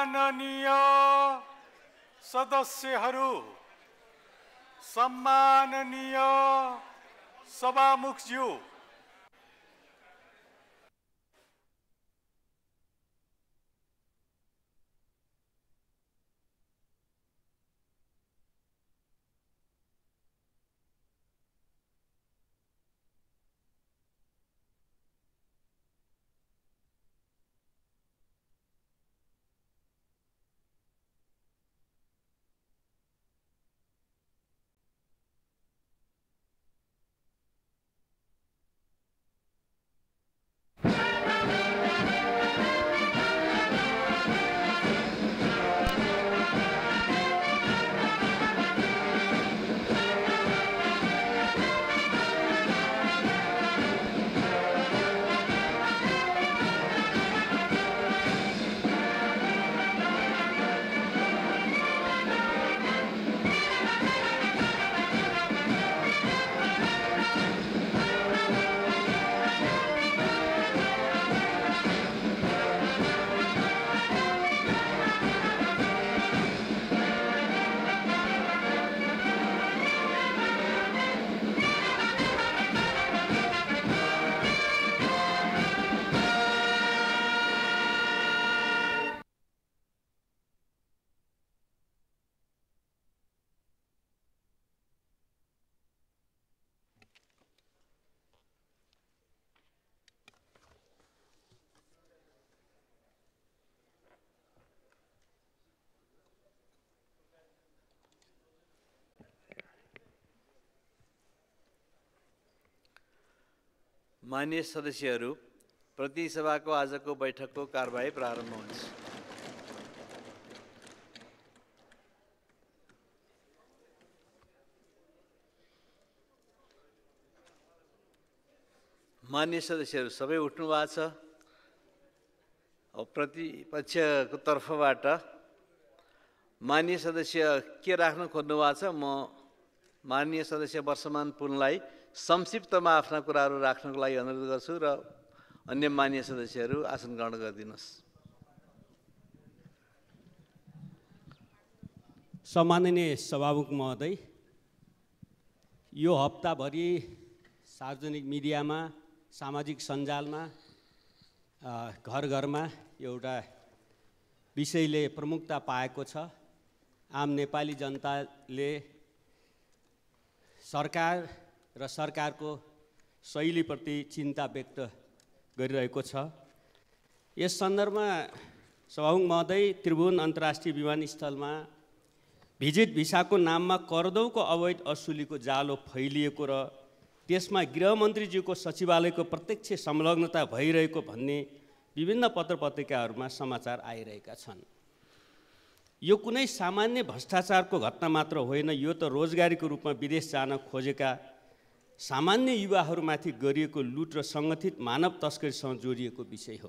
माननीय सदस्यहरू, सम्माननीय सभामुखज्यू, माननीय सदस्यहरू, प्रतिनिधि सभाको आजको बैठकको कारबाही प्रारम्भ हुन्छ। माननीय सदस्यहरू सबै उठ्नु भएको छ। प्रतिपक्षको तर्फबाट माननीय सदस्य के राख्न खोज्नु भएको छ? म माननीय सदस्य वर्षमान पुनलाई संक्षिप्तमा आफ्ना कुराहरू राख्नको लागि अनुरोध गर्छु र अन्य माननीय सदस्यहरू आसन ग्रहण गरिदिनुहोस्। सम्माननीय सभामुख महोदय, यो हप्ताभरि सार्वजनिक मिडियामा, सामाजिक सञ्जालमा, घर घरमा एउटा विषयले प्रमुखता पाएको छ। आम नेपाली जनताले सरकार र सरकारको शैलीप्रति चिन्ता व्यक्त गरिरहेको छ। यस सन्दर्भमा सभामुख महोदय, त्रिभुवन अन्तर्राष्ट्रिय विमानस्थलमा भिजिट भिसाको नाममा करदौको अवैध असुलीको जालो फैलिएको र त्यसमा गृहमन्त्रीज्यूको सचिवालयको प्रत्यक्ष संलग्नता भइरहेको भन्ने विभिन्न पत्रपत्रिकाहरूमा समाचार आइरहेका छन्। यो कुनै सामान्य भ्रष्टाचारको घटना मात्र होइन, यो त रोजगारीको रूपमा विदेश जान खोजेका सामान्य युवाहरूमाथि गरिएको लुट र सङ्गठित मानव तस्करीसँग जोडिएको विषय हो।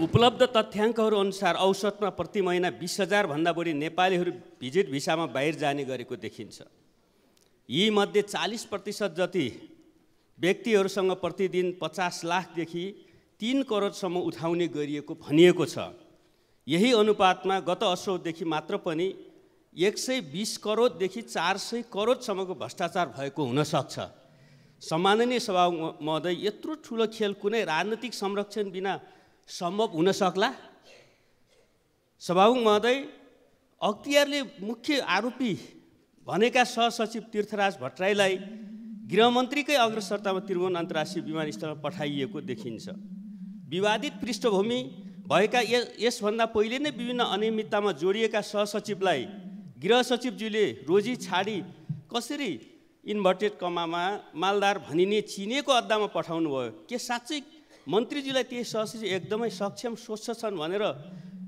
उपलब्ध तथ्याङ्कहरू अनुसार औसतमा प्रति महिना 20,000 भन्दा बढी नेपालीहरू भिजिट भिसामा बाहिर जाने गरेको देखिन्छ। यी मध्ये 40% जति व्यक्तिहरूसँग प्रतिदिन 50 लाखदेखि 3 करोडसम्म उठाउने गरिएको भनिएको छ। यही अनुपातमा गत असोजदेखि मात्र पनि 120 करोडदेखि 400 करोडसम्मको भ्रष्टाचार भएको हुन सक्छ। सम्माननीय सभामुख महोदय, यत्रो ठुलो खेल कुनै राजनीतिक संरक्षण बिना सम्भव हुन सक्ला? सभामुख महोदय, अख्तियारले मुख्य आरोपी भनेका सहसचिव तीर्थराज भट्टराईलाई गृहमन्त्रीकै अग्रसरतामा त्रिभुवन अन्तर्राष्ट्रिय विमानस्थलमा पठाइएको देखिन्छ। विवादित पृष्ठभूमि भएका यसभन्दा पहिले नै विभिन्न अनियमिततामा जोडिएका सहसचिवलाई गृह सचिवज्यूले रोजी छाडी कसरी इन्भर्टेड कमामा मालदार भनिने चिनेको अड्डामा पठाउनु भयो? के साँच्चै मन्त्रीज्यूलाई ती सहसचिव एकदमै सक्षम सोच्छन् भनेर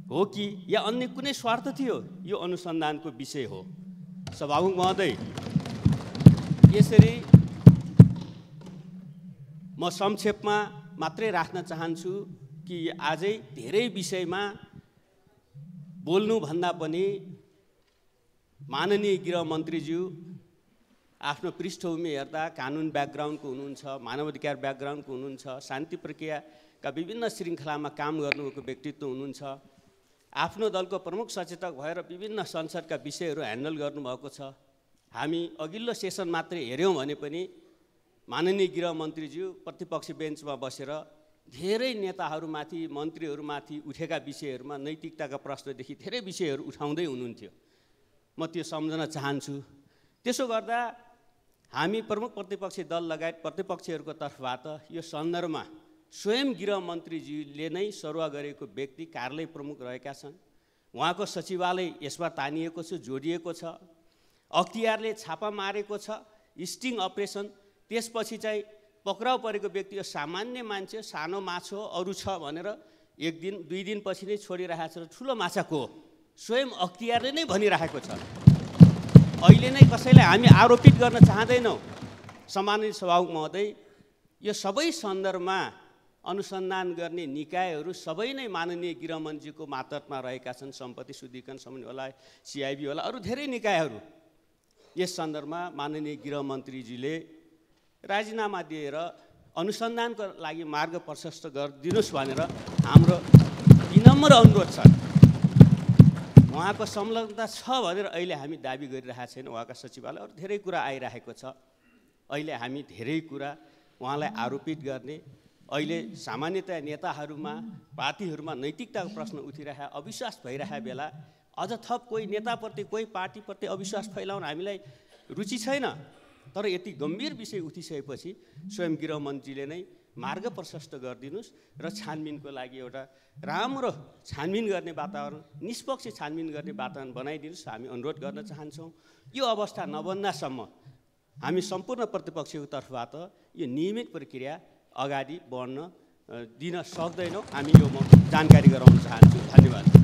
हो कि या अन्य कुनै स्वार्थ थियो? यो अनुसन्धानको विषय हो। सभामुख महोदय, यसरी म संक्षेपमा मात्रै राख्न चाहन्छु कि आजै धेरै विषयमा बोल्नुभन्दा पनि माननीय गृहमन्त्रीज्यू आफ्नो पृष्ठभूमि हेर्दा कानुन ब्याकग्राउन्डको हुनुहुन्छ, मानवाधिकार ब्याकग्राउन्डको हुनुहुन्छ, शान्ति प्रक्रिया का विभिन्न श्रृङ्खलामा काम गर्नुभएको व्यक्तित्व हुनुहुन्छ। आफ्नो दलको प्रमुख सचेतक भएर विभिन्न संसदका विषयहरू ह्यान्डल गर्नुभएको छ। हामी अघिल्लो सेसन मात्रै हेऱ्यौँ भने पनि माननीय गृहमन्त्रीज्यू प्रतिपक्ष बेन्चमा बसेर धेरै नेताहरूमाथि मन्त्रीहरूमाथि उठेका विषयहरूमा नैतिकताका प्रश्नदेखि धेरै विषयहरू उठाउँदै हुनुहुन्थ्यो। म त्यो सम्झन चाहन्छु। त्यसो गर्दा हामी प्रमुख प्रतिपक्षी दल लगायत प्रतिपक्षीहरूको तर्फबाट यो सन्दर्भमा स्वयं गृहमन्त्रीज्यूले नै सरुवा गरेको व्यक्ति कार्यालय प्रमुख रहेका छन्। उहाँको सचिवालय यसमा तानिएको छ, जोडिएको छ। अख्तियारले छापा मारेको छ, स्टिङ अपरेसन। त्यसपछि चाहिँ पक्राउ परेको व्यक्ति यो सामान्य मान्छे, सानो माछो अरू छ भनेर 1 दिन 2 दिनपछि नै छोडिरहेको छ। ठुलो माछा को हो? स्वयं अख्तियारले नै भनिरहेको छ। अहिले नै कसैलाई हामी आरोपित गर्न चाहँदैनौँ। सम्मानित सभामुख महोदय, यो सबै सन्दर्भमा अनुसन्धान गर्ने निकायहरू सबै नै माननीय गृहमन्त्रीको मातहतमा रहेका छन्। सम्पत्ति शुद्धिकरण समिति होला, CIB होला, अरू धेरै निकायहरू। यस सन्दर्भमा माननीय गृहमन्त्रीजीले राजीनामा दिएर अनुसन्धानको लागि मार्ग प्रशस्त गरिदिनुहोस् भनेर हाम्रो विनम्र अनुरोध छ। उहाँको संलग्नता छ भनेर अहिले हामी दाबी गरिरहेका छैनौँ। उहाँका सचिवालय अरू धेरै कुरा आइरहेको छ। अहिले हामी धेरै कुरा उहाँलाई आरोपित गर्ने, अहिले सामान्यतया नेताहरूमा पार्टीहरूमा नैतिकताको प्रश्न उठिरहेको, अविश्वास भइरहेको बेला अझ थप कोही नेताप्रति कोही पार्टीप्रति अविश्वास फैलाउन हामीलाई रुचि छैन। तर यति गम्भीर विषय उठिसकेपछि स्वयं गृहमन्त्रीले नै मार्ग प्रशस्त गरिदिनुहोस् र छानबिनको लागि एउटा राम्रो छानबिन गर्ने वातावरण, निष्पक्ष छानबिन गर्ने वातावरण बनाइदिनुहोस् हामी अनुरोध गर्न चाहन्छौँ। यो अवस्था नबन्दासम्म हामी सम्पूर्ण प्रतिपक्षको तर्फबाट यो नियमित प्रक्रिया अगाडि बढ्न दिन सक्दैनौँ। हामी यो म जानकारी गराउन चाहन्छु। धन्यवाद।